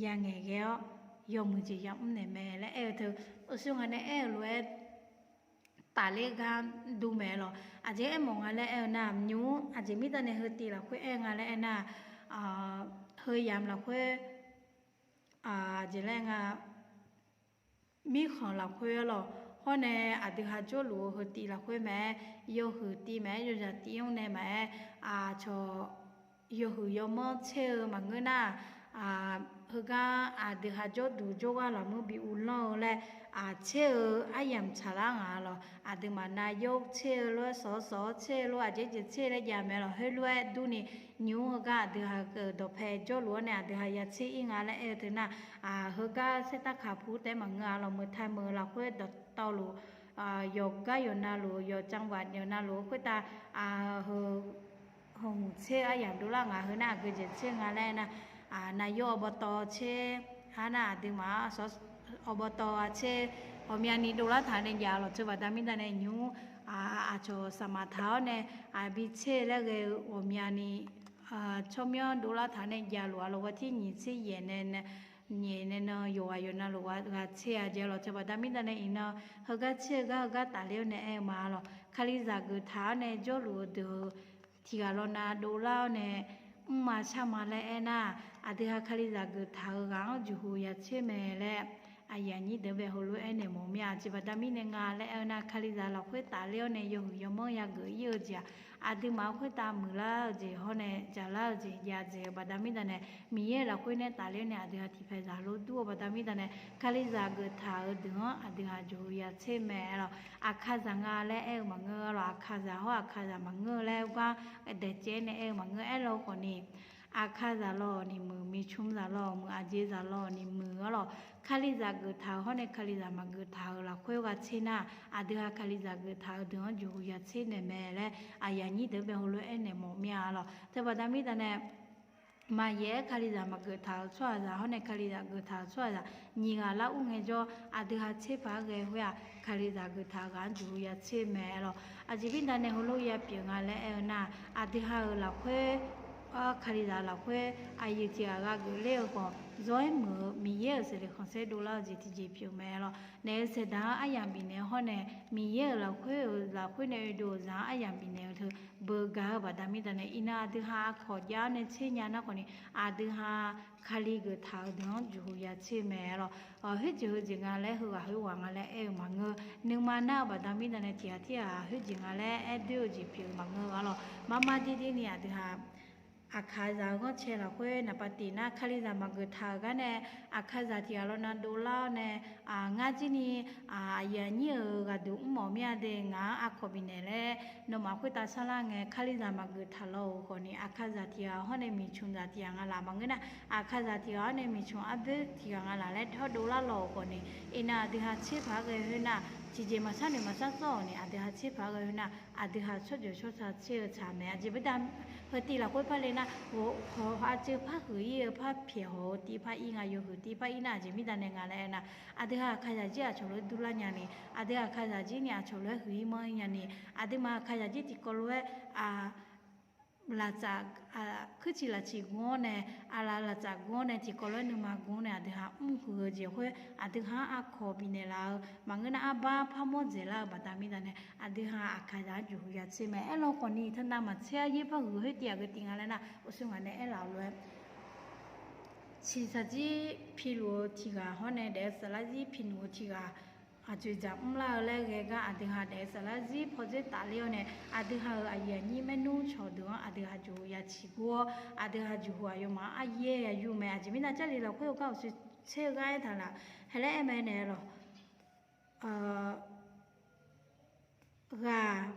ya ngaeq ghae-awr yawmuiq jeq yamr naeq mae laer aer-eu teu, uqshoe nga nae aer-eu lof-aer tafler gar dur mae lawq. Aqjeq aermawf nga laer aer-eu nar, nymq-mr aqjeq mirda nae heu tiv lafkhoer aer nga laer aer nar, heu yamq lafkhoer, aqjeq laer nga, mirkhanq lafkhoer-a lawq. Hawr nae aqdui ha jawrluf-eu heu tiv lafkhoer maqaer, yawhuiq tiv maqaer, yawzaq tiv-anr nae maqaer, aqcawq yawhuiq yawmanr tser-eu maqngeur nar, heugar aqdui ha jawrduq jawrgar lafmuir bi uvlanr-eu laer, aq tser-eu aryamq tsaqlar nga lawq. Aqduimaf nav yawr tser-eu lof-aer, sawq-awr sawq-awr tser-eu lof-aer, aqjeq jeq tser laer jav mae lawq. Heulof-aer durni, nymq-mr heugar aqdui ha-euq dawqpae jawrluf-awr nae aqdui ha ya tser-ir nga laer aer-eu teu nar, heugar saertavkaq pu taef-aer maqngeur-a lawq. Meuq tae meuq lafkhoer dawqtawvluf, yawqgar yawqnavluf, yawqcanqbaq yawqnavluf khoertav, heu hmq tser aryamq dovlar nga. Heu nar aqgeujeq tser nga laer aer nar, nav yawr awqbawtawv tser, arnar aqduimaf-anr awqbawtawv-a tser, ghawqmyani dovlar taq nae jav lawq. Teu baqda mirda nae nymq-mr aqcawq saqmaq taq-awr nae, aqbi tser laer ghae-eu ghawqmyani tsawrmyanr dovlar taq nae javluf-a lawq. Ghartir nyiq tser yaeq nae, nyaef nae nan yawqghaq yawqnavluf ghaq tser-a jeq lawq. Teu baqda mirda nae iqnan heugar tser-eu gar heugar tafler-awr nae aer-eu ma lawq. Kalizaq geuftaq-awr nae jawrluf-eu deuq-eu tiqghaq lawnav dovlar-awr nae mrma sharma laer aernar, aqdui ha Kalizaq geuftaq-eu ghaq-anr jeqhu ya tser mae laer aqyuif aqnyir deuq bae heulof-aer naeq mawf mir-a. Aqjeq baqda mirnae nga laer aer-eu nar, Kalizaq lafkhoer tafler-awr nae yawhuiq yawmanr yageuf-ir-eu jeq-aq, aqduimaf khoertav muiqlar-eu jeq hawr nae jaqlar-eu jeq jav dzaeq-eu baqda mirda nae, Miqyaer-euq lafkhoer nae tafler-awr nae aqdui ha tiqpaeq zaq lof dur-eu baqda mirda nae, Kalizaq geuftaq-eu deuq-anr aqdui ha jeqhu ya tser mae lawq. Aqkazaq nga laer aer-eu maqngeur-a lawq. Aqkazaq hawr aqkazaq maqngeur laer gar daeqcaev-aer nae aer-eu maqngeur. Aerlawq khawfni, aqkazaq lawq ni muiq, miqcmq zaq lawq muiq, aqjeq zaq lawq ni muiq-a lawq. Kalizaq geuftaq-eu hawr nae Kalizaq maqgeuftaq-euq lafkhoer gha tser nar, aqdui ha Kalizaq geuftaq-eu deuq-anr jeqhu ya tser naeq mae laer aqyuif aqnyir deuq bae heulof-aer naeq mawf mir-a lawq. Teu baqda mirda nae maqyaef-aer Kalizaq maqgeuftaq-euq tsawrhaqzaq hawr nae Kalizaq geuftaq-euq tsawrhaqzaq nyiq ghaq lar ur ngaejawr, aqdui ha tser paq-aer ghae khoer-aq, Kalizaq geuftaq-eu ghaq-anr jeqhu ya tser mae lawq. Aqjeq mirda nae heulof ya pyeuf nga laer aer-eu nar, aqdui ha-euq lafkhoer, Kalizaq lafkhoer aqyuif tiq ghaq gha geufler-eu khawf, zawr-aer muiq-eu Miqyaer-euq saeqleq khanqsaer dovlar-eu jeq tiqjeq pyeuf mae lawq. Naef-eu saeqdaq-anr aryamq bifnaeq-eu hawr nae, Miqyaer-euq lafkhoer-euq lafkhoer nae oedov-euq zaq-anr aryamq bifnaeq-eu teu beugar-eu baqda mirda nae, iqnan aqdui ha aqkawq jav-awr nae tser nya nar khawfni, aqdui ha Kali geuftaq-eu deuq-anr jeqhu ya tser mae lawq. Khoerjeq heujeq nga laer, heughaq khoerghaq nga laer aer-eu maqngeur. Nuima nar-eu baqda mirda nae tiq ghaq tirghaq khoerjeq nga laer aer doer-eu jeq pyeuf-eu maqngeur-a lawq. Marmar dirdir ni aqdui ha Aqkaqzaq-eu ghanrcae lafkhoer naqpav tiq nar, Kalizaq maqgeuftaq-euq gar nae, aqkaqzaq tiq ghaq lawnav dovlar-awr nae, ngar jir ni aqyuif aqnyir-euq ghaqduq mrmawf mir-a de, ngaq-anr aqkawq bifnaeq laer nawmaf khoertav sarlar ngae, Kalizaq maqgeuftaq law-euq khawfni, aqkaqzaq tiq ghaq hawr nae miqcmq zaq tiq ghaq nga laf maqngeur nar, aqkaqzaq tiq ghaq hawr nae miqcmq arboer tiq ghaq nga laf laer hawr dovlar law-euq khawfni, iqnan aqdui ha tser paq-aer ghae khoer nar, tiqjeq maqsar noeq maqsar tsawr-awq ni, aqdui ha tser paq-aer ghae khoer nar, aqdui ha tsawrjeuq tsawrca tser-eu tsaq mae. Aqjeq mirda, heu tiv lafkhoer par le nar, hawq aqceuv par huiq-ir-eu par pyaeq hawq-eu tiv par ir nga, yawhuiq tiv par ir nar, aqjeq mirda nae nga laer aer nar, aqdui ha aqkaqzaq jir aqcawq lof-aer durlar nyani, aqdui ha aqkaqzaq jir ni aqcawq lof-aer huiq-ir manr-ir nyani, aqduimaf aqkaqzaq jir tiqkawv lof-aer laftsaf, kuirciq lafciq gu-awr nae, aqlaf laftsaf gu-awr nae tiqkawv lof-aer nuima gu-awr nae aqdui ha mrhuiq-eu jeq khoer aqdui ha-anr aqkawq bifnaeq laf-eu maqngeur nar arbar parmawr dzaeqlar-eu baqda mirda nae aqdui ha aqkaqzaq-anr juqhu ya tser mae. Aerlawkhawf ni teunav maqtser-a yaer par huiq khoer tiv aqgeu tiv nga laer nar, uqshoe ngaq nae aerlaf-eu lof-aer, ciqsaqjir piluf-eu tiq ghaq hawr nae daef-eu saflar zir piluf-eu tiq ghaq aqjoeq dzaq mrlar-eu laer ghae gar aqdui ha daef-eu saflar zir pawdzer tafler-awr nae aqdui ha-euq aqyuif aqnyir maernmr cawqdeuq-anr aqdui ha juqhu ya ciqgur-awr aqdui ha juqhu aqyawfmaf-anr aryaer ya yur mae. Aqjeq mirnae Jarlif lafkhoer-eu gar uqshoe tser-eu gar aertaq laf hae laer aer mae naeq-aer lawq. Ghaq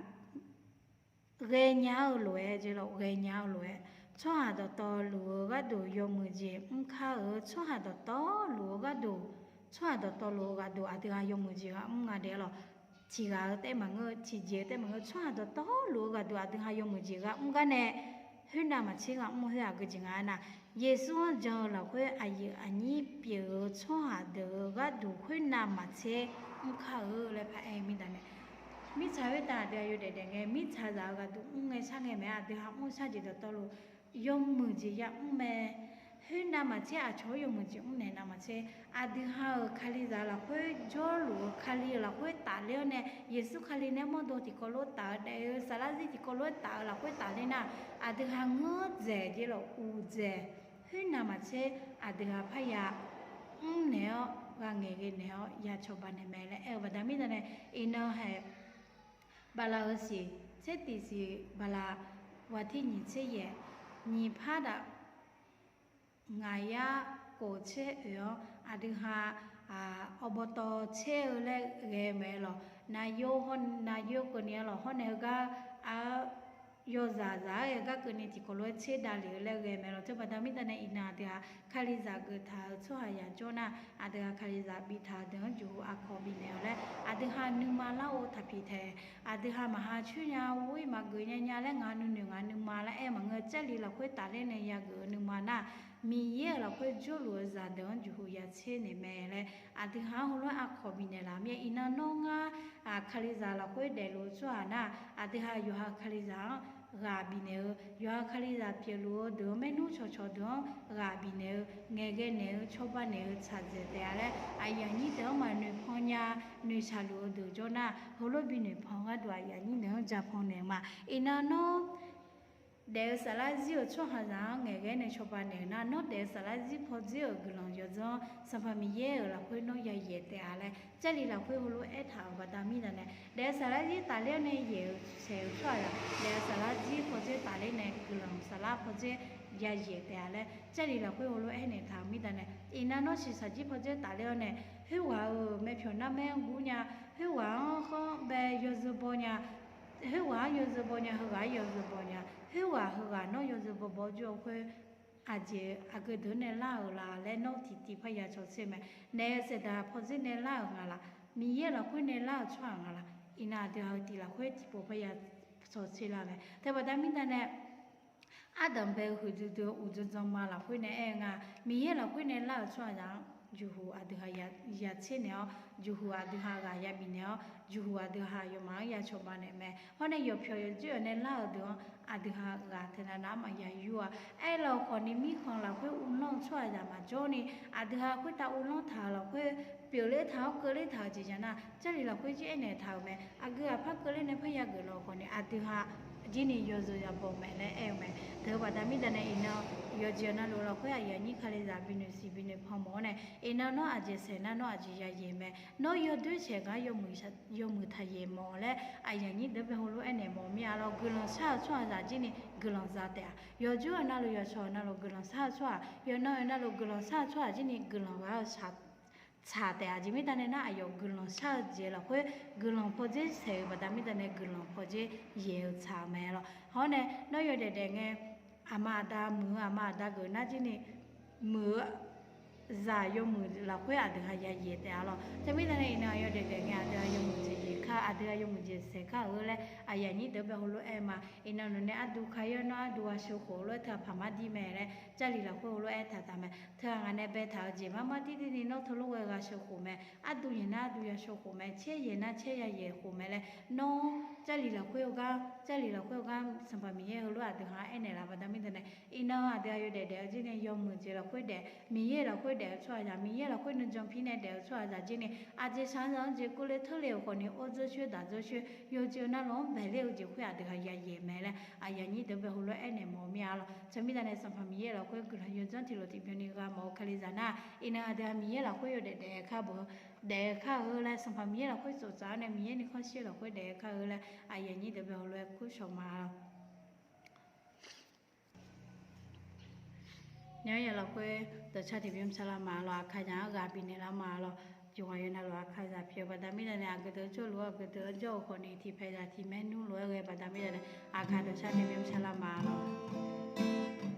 ghaenya-eu lof-aer jeq lawq, ghaenya-eu lof-aer tsawrhaq dawqtawvluf-eu gharduq yawmuiq jeq mr kar-eu, tsawrhaq dawqtawvluf-eu gharduq, tsawrhaq dawqtawvluf-eu gharduq aqdui ha yawmuiq jeq ghaq mr nga daef-aer lawq. Tiq ghaq-eu taef maqngeur, tiqjeq-eu taef maqngeur, tsawrhaq dawqtawvluf-eu gharduq aqdui ha yawmuiq jeq ghaq mr gar nae khoernav maqtser ghaq mr khoer aqgeu jeq nga nar, Yeqsur-anr jan-eu lafkhoer aqyuif aqnyir pyeuf-eu tsawrhaq deuq-eu gharduq khoernav maqtser mr kar-eu laer paraer-eu mirda nae, mirtsaq khoertav aqdui ha yawdaef daef ngae mirtsaqzaq-eu gharduq mr ngae shar ngae mae. Aqdui ha mr shar jeq dawqtawvluf yawmuiq jeq ya mr mae. Khoernav maqtser aqcawq-anr yawmuiq jeq mr naeq nav maqtser, aqdui ha-euq Kalizaq lafkhoer jawrluf-eu Kali-euq lafkhoer tafler-awr nae Yeqsur Kali nae mawrdo tiqkawv lof taf-eu daef-eu saflar zir tiqkawv lof-aer taf-eu lafkhoer tafler nar, aqdui ha ngeurdzaeq jeq lawq, uqdzaeq khoernav maqtser aqdui ha parya mrnaeq-awr gha ngaeqghae naeq-awr ya cawba naeq mae laer aer-eu baqda mirda nae, iqnan haeq baqlaq-eu siq tser tiq siq baqlaq waqtir nyiq tser yaeq nyiq par daf ngaq yar kof tser oeq-awr aqdui ha awqbawtawv tser-eu laer ghae mae lawq. Nav yo, nav yo keuvni-a lawq, hawr nae heugar yawzaq zaq-aer gar keuvni tiqkawv lof-aer tser davlef-eu laer ghae mae lawq. Teubaqda mirda nae iqnan aqdui ha Kalizaq geuftaq-euq tsawrhaq yaq jawr nar, aqdui ha Kalizaq biftaq-eu deuq-anr juqhu aqkawq bifnaeq-awq laer aqdui ha nuima larghov taqpiq taeq. Aqdui ha maqha coer nya, ghoer maqgeuf nya nya laer ngaq nuinoeq ngaq nuima laer aer maqngeur. Jarlif lafkhoer tafler nae yageuf-eu nuima nar, Miqyaer-euq lafkhoer jawrluf-eu zaqdeuq-anr juqhu ya tser naeq mae laer aqdui ha-anr heulof-aer aqkawq bifnaeq laf mir-a. Iqnan nawr ngar Kalizaq lafkhoer daefluf-eu tsawrhaq nar, aqdui ha yawqha Kalizaq-anr ghaq bifnaeq-eu, yawqha Kalizaq pyeufluf-eu deuq-eu maernmr cawqcawq deuq-anr ghaq bifnaeq-eu, ngaeqghae naeq-eu, cawba naeq-eu tsaq dzaeq taef-a laer aqyuif aqnyir deuq-anr maqnoeq pan nya, noeqshaq luf-eu deuq jawr nar, heulof-aer binoeq pan gharduq aqyuif aqnyir deuq-anr ja pan naeq ma. Iqnan nawr daef-eu saflar zir-euq tsawrhaqzaq-anr ngaeqghae nae cawba naeq-eu nar, nawr daef-eu saflar zir pawdzer-euq guiqlanq yawdzanr-anr Sanqpaq Miqyaer-euq lafkhoer nawr yayaeq taef-a laer Jarlif lafkhoer heulof-aer aertaq-euq baqda mirda nae, daef-eu saflar zir tafler-awr nae yaeq-euq saeq-euq tsawrhaqzaq daef-eu saflar zir pawdzer tafler nae guiqlanq saflar pawdzer yayaeq taef-a laer Jarlif lafkhoer heulof-aer aernaeq taq-euq mirda nae, iqnan nawr siqsaqjir pawdzer tafler-awr nae, khoerghaq-euq myavpyawq narmaer-anr gur nya, khoerghaq-anr khanr bae yawzeu baw nya, khoerghaq-anr yawzeu baw nya, heughaq-anr yawzeu baw nya, khoerghaq heughaq nawr yawzeu baw baw jawr-eu khoer, aqjeq aqgeu deuq nae lar-euq la laer nawr tiqtiv parya cawtser mae. Naef-eu saeqdaq pawdzer nae lar-euq nga laq? Miqyaer lafkhoer nae lar-euq tsawrhaq nga laq? Iqnan aqdui ha-eu tiq lafkhoer tiqpov parya cawtser lar mae. Teubaqda mirda nae ardanq bae-eu huiqdui dui-eu uqdzan dzan ma lafkhoer nae aer-eu nga, Miqyaer lafkhoer nae lar-euq tsawrhaqzaq-anr juqhu aqdui ha ya tser naeq-awr, juqhu aqdui ha ghaq ya bifnaeq-awr, juqhu aqdui ha aqyawfmaf-anr ya cawba naeq mae. Hawr nae yawqpyawq yawdzoer-awq nae lar-euq deuq-anr aqdui ha ghaq teunav nav-anr maqya yur-a. Aerlawkhawf ni mirkhanq lafkhoer uvlanr-eu tsawrhaqzaq maqjawr ni, aqdui ha khoertav uvlanr taq-euq lafkhoer pyeufler taq-awr keuvler taq-euq jeq jan nar, Jarlif lafkhoer jir aernaeq taq-euq mae. Aqgeu aqpar keuvler nae parya geuflawq khawf ni aqdui ha jir ni yawzeu ya baw mae laer aer-eu mae. Teubaqda mirda nae iqnan yawqjeq navluf lafkhoer aqyuif aqnyir Kalizaq binoeq siq binoeq pan mawf-awr nae, iqnan nawr aqjeq saeq nar nawr aqjeq yayaeq mae. Nawr yawdoer saeq gar yawmuiq taqyaeq mawf laer aqyuif aqnyir deuq bae heulof-aer aernaeq mawf mir-a lawr. Guiqlanq shar-eu tsawrhaqzaq jir ni guiqlanq za taef-a. Yawqjawr-eu navluf yawqshawq-eu navluf guiqlanq shar-eu tsawrhaq, yawqnan-eu navluf guiqlanq shar-eu tsawrhaq jir ni guiqlanq ghaq-eu tsaq taef-a. Aqjeq mirda nae nar aqyawf guiqlanq shar-eu jeq lafkhoer guiqlanq pawdzer saeq-eu baqda mirda nae guiqlanq pawdzer yaeq-eu tsaq-eu mae lawr. Hawr nae nawr yawdaef daef ngae aqma aqda muiq-eu aqma aqda geuf nar jir ni muiq-eu zaq yawmuiq lafkhoer aqdui ha yayaeq taef-a lawr. Teumirda nae iqnan aqyawf daef daef ngae aqdui ha yawmuiq jeq yaeq kar, aqdui ha yawmuiq jeq saeq kar-eu laer aqyuif aqnyir deuq bae heulof-aer ma. Iqnan nawq nae ardu ka yar nawr ardu ghaq sheu khof lof-aer teu aqpaq mar dir mae laer Jarlif lafkhoer heulof-aer taq taq mae. Teu-aq ngaq baetaq-eu jeq marmar tirtirni nawr teulof ghae ghaq sheu khof mae. Arduq yaeq nar arduq ya sheu khof mae. Caer yaeq nar caer ya yaeq khof mae laer, nawr Jarlif lafkhoer-eu gar, Jarlif lafkhoer-eu gar Sanqpaq Miqyaer heulof aqdui ha-anr aernaeq laf baqda mirnae, iqnan aqdui-aq yawdaef daef-eu jir nae yawmuiq jeq lafkhoer daef, Miqyaer lafkhoer daef-eu tsawrhaqzaq, Miqyaer lafkhoer nuijan pirnae daef-eu tsawrhaqzaq jir ni, aqjeq shaqzanq-anr jeq keuvle teurle-euq khawfni or dzeur coer daq dzeur coer yawjeq-eu navluf-anr baeqler-eu jeq khoer aqdui ha ya yaeq mae laer aqyuif aqnyir deuq bae heulof-aer aernaeq mawf-eu mir-a lor. Teumirnae Sanqpaq Miqyaer lafkhoer guiqlanq yawdzanr tiqlof tiqbyan ni ghaq mawf-eu kalizaq nar, iqnan aqdui ha Miqyaer lafkhoer yawdaef daef kar beu, daef kar-eu laer Sanqpaq Miqyaer lafkhoer tsoftsaf-awr nae Miqyaer nuikhanr shir lafkhoer daef kar-eu laer aqyuif aqnyir deuq bae heulof-aer kurshawq ma lor. Nyaer ya lafkhoer dawqcar tiqbyan sharlar ma lor. Aqkaqzaq-anr ghaq bifnaeq lar ma lor. Jeqghaq yawqnan lof aqkaqzaq pyeuf-eu baqda mirnae aqgeu deuq jawrluf-eu aqgeu deuq-anr jawr-eu khawfni tiqpaeq zaq tiq maernmr lof-aer ghae baqda mirnae aqkaq dawqcar tiqbyan sharlar ma lor.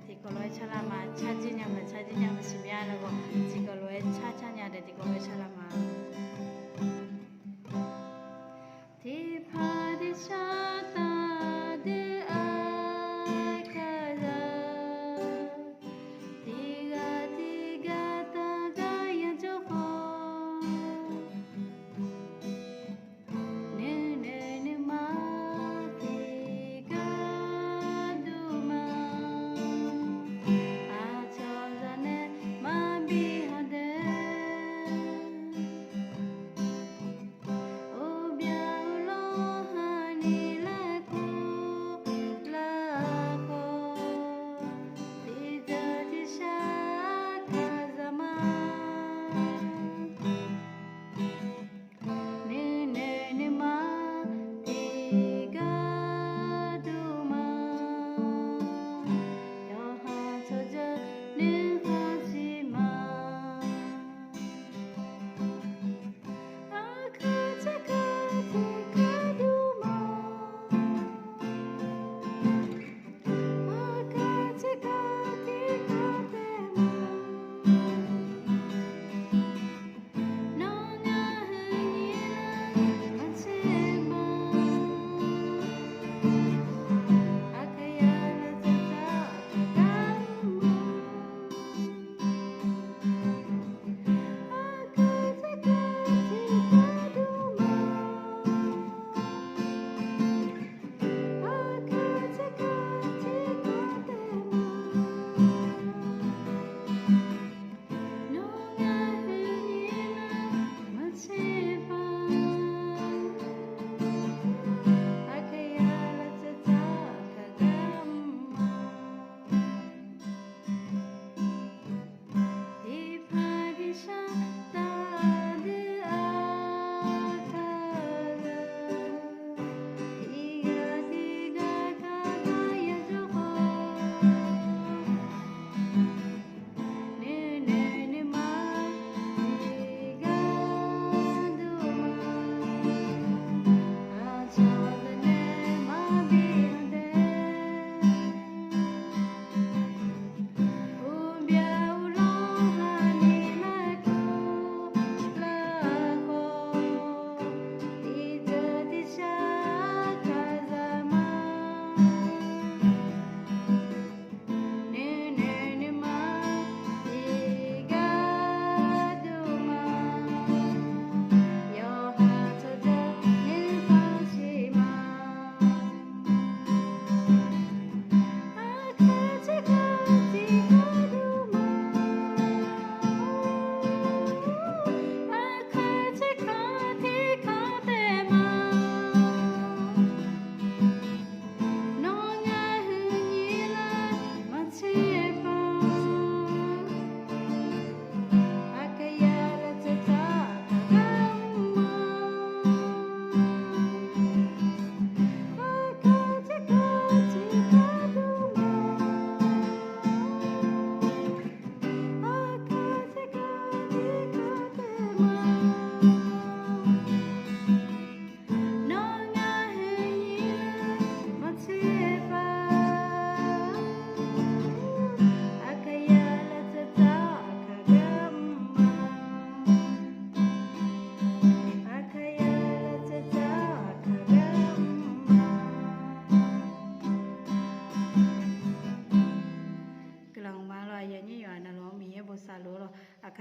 Tiqkawv lof-aer carlar ma, carjir nya maqcarjir nya maqsiq mya laer ghawq, tiqkawv lof-aer car car nya daef tiqkawv lof-aer carlar ma. Tiqpaq tiqshar taqdui aqkaqzaq, tiqghaq tiqghaq taqgar yajawr khawf, nuinoeq nuima tiqgar dur ma, aqcawq zaq nae maqbi hawq daef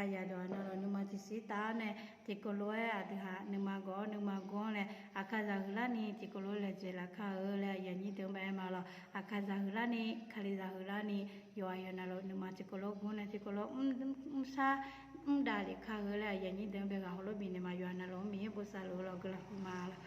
Aqyawf dawq-aq navluf nuima tiqsiq taf-awr nae tiqkawv lof-aer aqdui haq nuima gawq-awr nuima gawr-anr laer Aqkaqzaq huiqlar ni tiqkawv lof-aer laejae lafkar-eu laer aqyuif aqnyir deuq-anr bae-aer ma lawq. Aqkaqzaq huiqlar ni, Kalizaq huiqlar ni, yawqghaq yawqnavluf nuima tiqkawv lof gawr nae tiqkawv lof mrshar mrdav lef kar-eu laer aqyuif aqnyir deuq-anr bae ghaq hawlof bifnaeq ma. Yawqha navluf-anr Miqyaer bosav luf-eu lawq guiqlanq huiqma lawq.